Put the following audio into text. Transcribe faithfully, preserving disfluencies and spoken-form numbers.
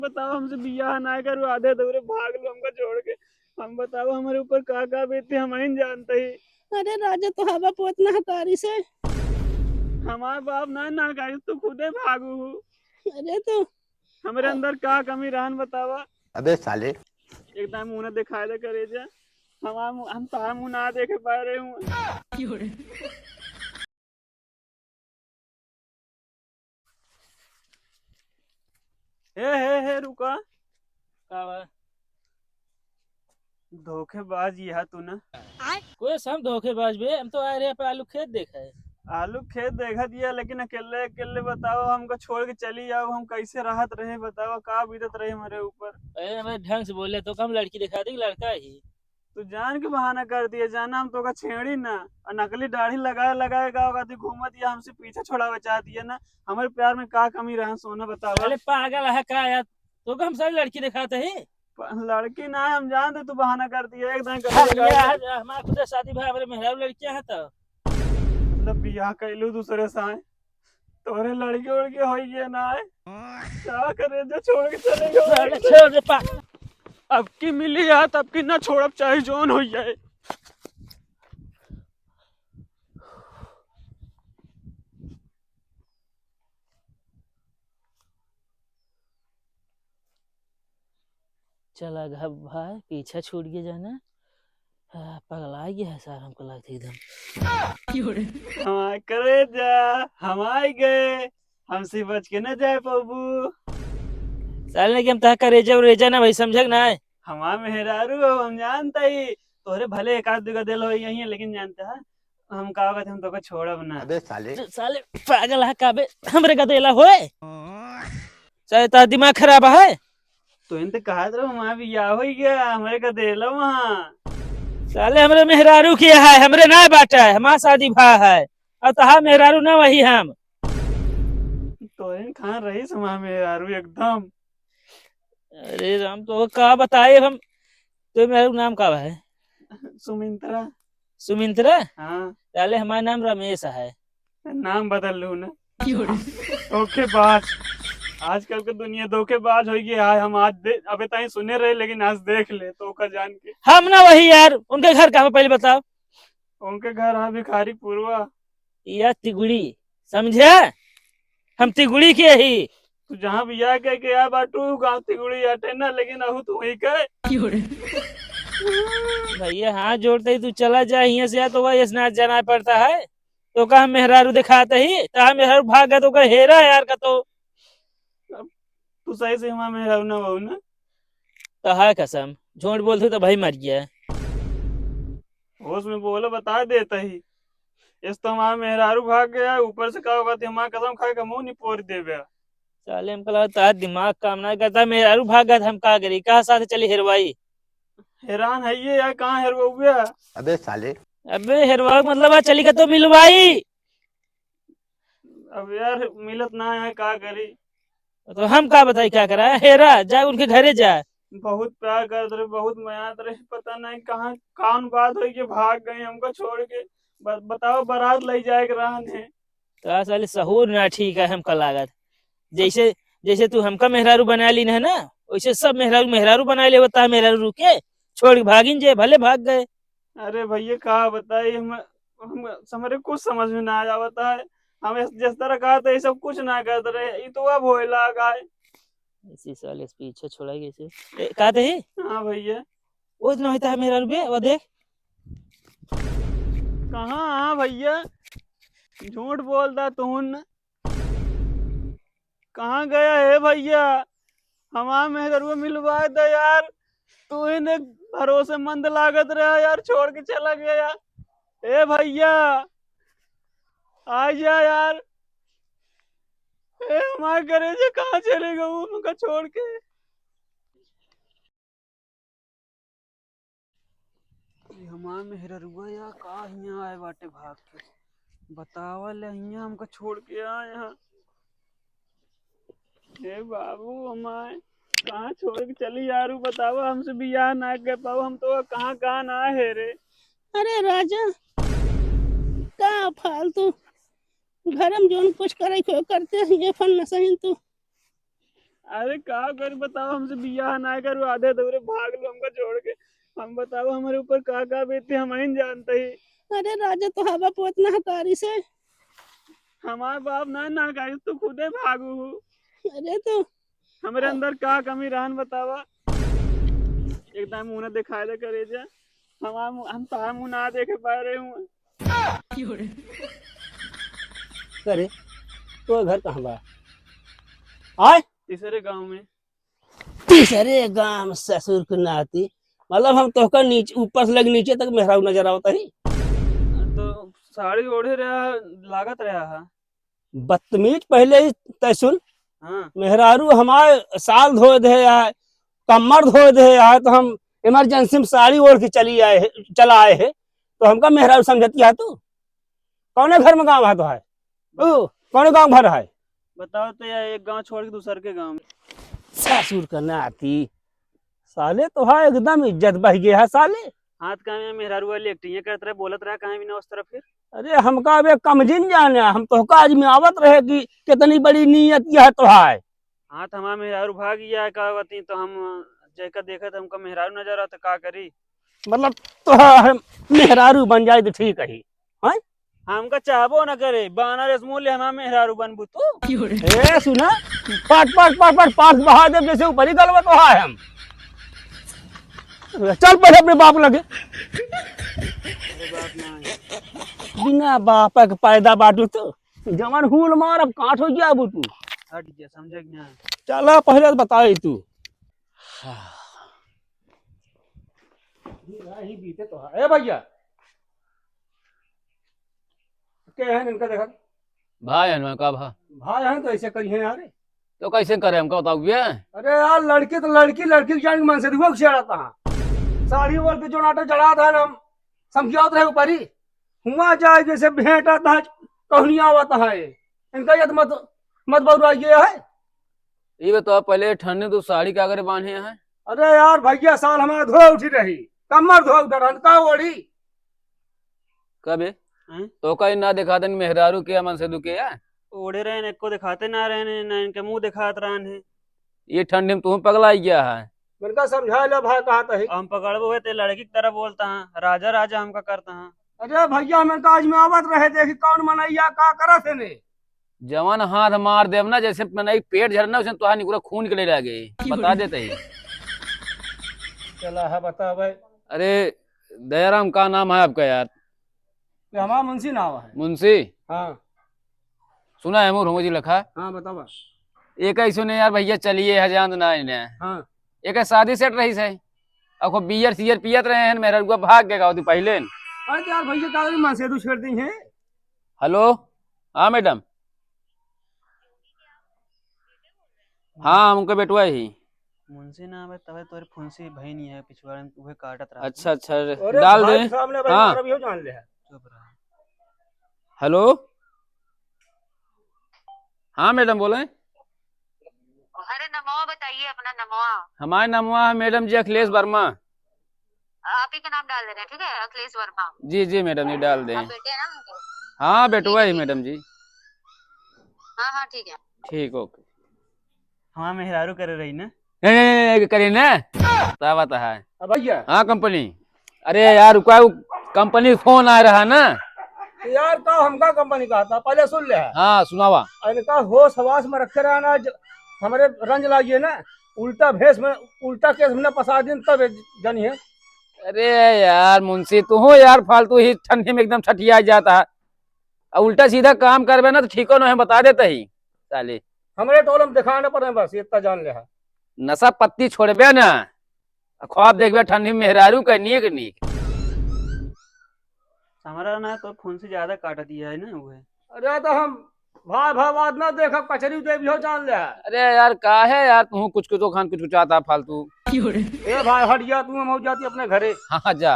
बताओ, हमसे बियाह ना करू, आधे अधूरे भाग लो हमका छोड़ के। हम बताओ, हमरे ऊपर का का बीती, हम ही जानते ही। अरे राजा, तो हवा पोत ना हतारी से। हमार बाप ना, ना गाइस, तू खुदे भागू हूँ। अरे तो हमरे अंदर का कमी रहन बतावा? अबे साले। एकदम मुंह ना दिखाए दे करेजा। हमार मुंह, हम तार मुंह ना देखे पा रहे हूँ। हे, हे, हे, रुका। का बा? धोखेबाज ही है तू ना। कोई से हम धोखेबाज बे, हम तो आ रहे पे आलू खेत देखे। आलू खेत देखत दिया, लेकिन अकेले, अकेले बताओ, हमको छोड़ के चली जाओ, हम कैसे रहत रहे बताओ, का बीतत रहे हमारे ऊपर। अरे, हमें ढंग से बोले तो कम लड़की दिखा दी, लड़का ही। तू जान के बहाना कर दिए, जाना हम तोका छेड़ी ना, और नकली दाढ़ी लगाए लगाए गाँव गाती घूमत या हमसे पीछा छोड़ावे चाहती है ना। हमारे प्यार में का कमी रहा सोना बतावा? अरे पागल है का यार, तोका हम सारी लड़की दिखाते ही। प-, लड़की ना है, हम जानते तू बहाना कर दिए, एकदम गलत हाँ, लगा ये है। आज हमारे खुद शादी भाई, हमारे मेहरारू लड़कियां हैं तो। मतलब बियाह कैलू दूसरे साए, तोरे लड़के उड़के होई गए ना है। का करे जो छोड़ के चले गए। अरे छोड़ दे पा-, अब की मिली यार, तब की ना छोड़ब, चाहे जौन होई जाए। चला घब भाई, पीछा छूट गया जाना। हाँ, पगला गया है सार, हमको लगता है एकदम। हमार करेजा, हम आइ गए, हमसे बच के न जाए पाबू। साले कि हम तहा करेजा उरेजा ना भाई, समझे कि ना? हमार मेहरारू हो, हम जानता ही, तोहरे भले एक आध दुगो दिल हो यही है, लेकिन जानता है, हम का कहते, हम तोके छोड़ब ना। अबे साले। साले पागल है का बे, हमरे का देला होए? साले तोहार दिमाग खराब है? तो इनते कहा तो हमारा बियाह हो गया, हमरे का देला वहाँ। साले हमरे मेहरारू के है, हमरे ना बाटा है, हमार शादी भा है। और तोहार मेहरारू ना वही हम। तो इन कहाँ रही हमार मेहरारू एकदम। अरे राम, तो का बताए हम, तो मेहरारू नाम का है? सुमिंत्रा। सुमिंत्रा? हाँ। साले हमार नाम रमेश है। नाम बदल लू ना। धोखेबाज। आजकल के दुनिया धोखेबाज हो गई है। हम आज दे-, अबे ताई सुने रहे, लेकिन आज देख ले तो ओकर जान के। हम ना वही यार, उनके घर कहाँ पे पहले बताओ? उनके घर है भिखारी पुरवा। या तिगुड़ी, समझे? हम तिगुड़ी के ही। तू जहाँ बियाह कइके आए बाटू, गाँव तिगुड़ी आटे ना, लेकिन अहू तू वहीं के। भैया, हाथ जोड़ते ही तू चला जा हियाँ से, या तो वही स्नान जाना पड़ता है। तो का हम मेहरारू दिखाते ही, तो हम मेहरारू भाग गए, तो का हेरा यार का तो। अब तू सही से हमार मेहरारू ना बहू ना। तो है कसम, झूठ बोलते तो भाई मर गया। होश में बोलो, बता देता ही। इस तो हमार मेहरारू भाग गया, ऊपर से का होगा, हमार कसम खाए का मुंह निपोर देबे। साले हमका लगा तार दिमाग काम ना करता, मेहरारू भाग गया, हम का करी, कहाँ साथ चली हेरवाई? हैरान है ये यार, कहाँ हेरवाउबे? अबे साले। अबे हेरवा मतलब आ चली का तो मिलवाई। अब यार मिलत ना है, का करी? तो हम का बताई, का करा? हेरा, जा उनके घरे जा। बहुत प्यार करत रहे, बहुत मयात रहे, पता नहीं कहाँ कौन बात होई के भाग गए हमको छोड़ के। ब-, बताओ, बारात ले जाए के रहन है। तो साले सहूर ना ठीक है हमका लागत। जैसे, जैसे तू हमका मेहरारू बना ली है ना, वैसे सब मेहरारू, मेहरारू बना ले होता है, मेहरारू रुके, छोड़ के भागिन जे, भले भाग गए। अरे भैया, का बताई, हम, हम, हमरे कुछ समझ में ना आवत है। हम इस, जिस तरह कहा था, ये सब कुछ ना करत रहे, ये तो अब होए लाग आए। इसी साले से पीछे छोड़ा गया इसे। ए, का दे? हाँ भैया। वो इतना होता है मेहरारू बे, वो देख। कहाँ? हाँ भैया, झूठ बोलता तू न। कहाँ गया है भैया? हमार मेहररुआ मिलवा दे यार। तू ही ने भरोसेमंद लागत रहा यार, छोड़ के चला गया यार। ए भैया, आ जा यार। ए हमार करेजा, कहाँ चले गऊ हमका छोड़ के? ई हमार मेहररुआ या का हियाँ आए बाटे भाग के? बतावा ले हियाँ हमका छोड़ के आए हैं। हे बाबू, हमार कहाँ छोड़ के चली यार, उ बतावा, हमसे बियाह ना कर पाओ, हम तो कहाँ, कहाँ ना है रे। अरे राजा, का फालतू घर में जौन कुछ करे को करते हैं, ये फन नसहीन तू। अरे का करी बताओ, हमसे बियाह ना करू, आधे अधूरे भाग लो हमका छोड़ के। हम बताओ हमरे ऊपर का का बीती, हम ही जानते ही। अरे राजा तो हवा पोत ना हतारी से। हमार बाप ना ना कही, तू खुदे भागू। अरे तो हमरे अंदर का कमी रहन बतावा? एकदम मुंह ना दिखाए दे करेजा। हमार मुंह, हम तोहार मुंह ना देखे पा रहे हूँ। करे, तो घर कहाँ बा? आय? तीसरे गांव में। तीसरे गांव, ससुर के नाती। मतलब हम तोहका नीचे, ऊपर से लग नीचे तक मेहरारू नजर आवत ही। तो साड़ी ओढ़े रहा, लागत रहा है। बदतमीज, पहले ही तय सुन। हाँ। मेहरारू हमार साल धोए दे है, कमर धोए दे है, तो हम इमरजेंसी में साड़ी ओढ़ के चली आए है, चला आए है, तो हमका मेहरारू समझती है तू? कौने घर में गाँव है तो है? ओ, कौने गाँव घर है? बताओ तो यार, एक गाँव छोड़ के दूसर के गाँव में। ससुर का नाती, साले तो है एकदम इज्जत बह गया है साले। हाथ का में मेहरारू वाली एक्टिंग करत रहे, बोलत रहा कहाँ भी ना उस तरफ फिर। अरे हमका अब एक कमजिन जाने, हम तोहका आजमावत रहे कि कितनी बड़ी नीयत यह तो है। हाँ, तो हमार मेहरारू भाग गया है, का बती, तो हम जैका देखत हमका मेहरारू नजर आ, तो का करी? मतलब तो हम मेहरारू बन जाए तो ठीक है, हैं? हमका चाहबो न करे, बानर एस मूल्य हमार मेहरारू बनबू तू? ए, सुना, पट, पट, पट, पट, पास बहा देब जैसे ऊपरी गलवा तो है हम। चल पहले अपने बाप लगे। अरे बाप ना है। बिना बाप के पैदा बाटू तू। जवन हूल मार, अब काट हो गया अब तू। हट गया, समझे कि ना? चला, पहले तो बताई तू। यही बीते तो है। ए भैया, के हैं इनका देखा? भाई हैं, का भा? भाई हैं तो ऐसे करी हैं यार। तो कैसे करे हमका बताओ ये? अरे यार, लड़की तो लड़की, लड़की के जान के मन से देखो, छेड़ा था। साड़ी ओढ़ के जो नाटक जड़ा था ना, हम समझावत रहे ऊपरी। हुआ जाए जैसे भेंटा था, कहनी आवत है। इनका ये तो मत, मत बउराइए है। ये बताओ, पहले ठंडी तो साड़ी का करे बांधे हैं? अरे यार भैया, साल हमारा धो उठी रही, कमर धो उठा रहन, का ओढ़ी? कबे? हैं? तो का ना दिखा देन मेहरारू के अमन से दुके है? ओढ़े रहन, एको दिखाते ना रहन, ना इनके मुंह दिखात रहन है। ये ठंडी में तू पगला गया है। इनका समझा ले भाई, कहा तो है। हम पकड़बो है ते लड़की की तरह बोलता है, राजा राजा हमका करता है। अरे भैया, हम इनका आजमावत रहे, देखी कौन मनैया का करत है ने। जवन हाथ मार देब ना, जैसे मनई पेट झरना, उसमें तोहार निकुरा खून निकले लागे। बता देते ही। चला है, बता भाई। अरे दयाराम, का नाम है आपका यार? ये हमारा मुंशी नाम है। मुंशी? हाँ। सुना है मोर जी लखा। हाँ, बतावा। एक ऐसो ने यार भैया चलिए है, जान ना इन्हें। हाँ। एक शादी सेट रही से। अब खूब बियर सियर पियत रहे हैं, मेहररुआ भाग के गाँव पहले। अरे तो यार भैया, का करी, मन से तू छेड़ दी है। हेलो, हाँ मैडम। हाँ, हम उनके बेटवा ही। मुंशी नाम है, तबे तोरे फुंसी भई नहीं है, पिछुआड़न उहे काटत रहा। अच्छा, अच्छा, अरे डाल भाई दे। सामने भाई, हाँ। मारा भी हो जान ले है। चुप रहा। हेलो, हाँ मैडम, बोले। अरे नमवा बताइए, अपना नमवा। हमारे नमवा है मैडम जी अखिलेश वर्मा। आप ही का नाम डाल दे रहे हैं, ठीक है, अखिलेश वर्मा। जी, जी मैडम जी, डाल दें। आप बेटे हैं ना उनके? हाँ, बेटुआ ही मैडम जी। हाँ, हाँ, ठीक है। ठीक, ओके। हमार मेहरारू करे रही ना? नहीं, नहीं, नहीं, नहीं, करे ना। क्या बात है? अब भैया। हाँ, कंपनी। अरे यार, रुका, वो कंपनी फोन आ रहा ना। तो यार, का हमका कंपनी कहा था, पहले सुन ले। हाँ, सुनावा। इनका होश हवास में रखे रहना, ज-, हमरे रंज लागिए ना, उल्टा भेष में, उल्टा केस में ना फंसा दिन तब जनिए। अरे यार मुंशी, तू हो यार फालतू ही ठंडी में एकदम ठठिया जाता है। अब उल्टा सीधा काम करबे ना तो ठीको न है, बता देते ही साले। हमरे टोल में दिखाने पर है बस, इतना जान ले है। नशा पत्ती छोड़बे ना, आ ख्वाब देखबे ठंडी में मेहरारू का नीक नीक। हमारा ना तो फुंसी ज्यादा काट दिया है ना, वो है। अरे तो हम भाई भाई बात ना देखब, कचरी देवी हो जान ले है। अरे यार, का है यार, तू कुछ कुछ तो खान कुछ कुछ आता फालतू। ए भाई हट जा, तू हम हो जाती अपने घरे। हाँ, हाँ, जा।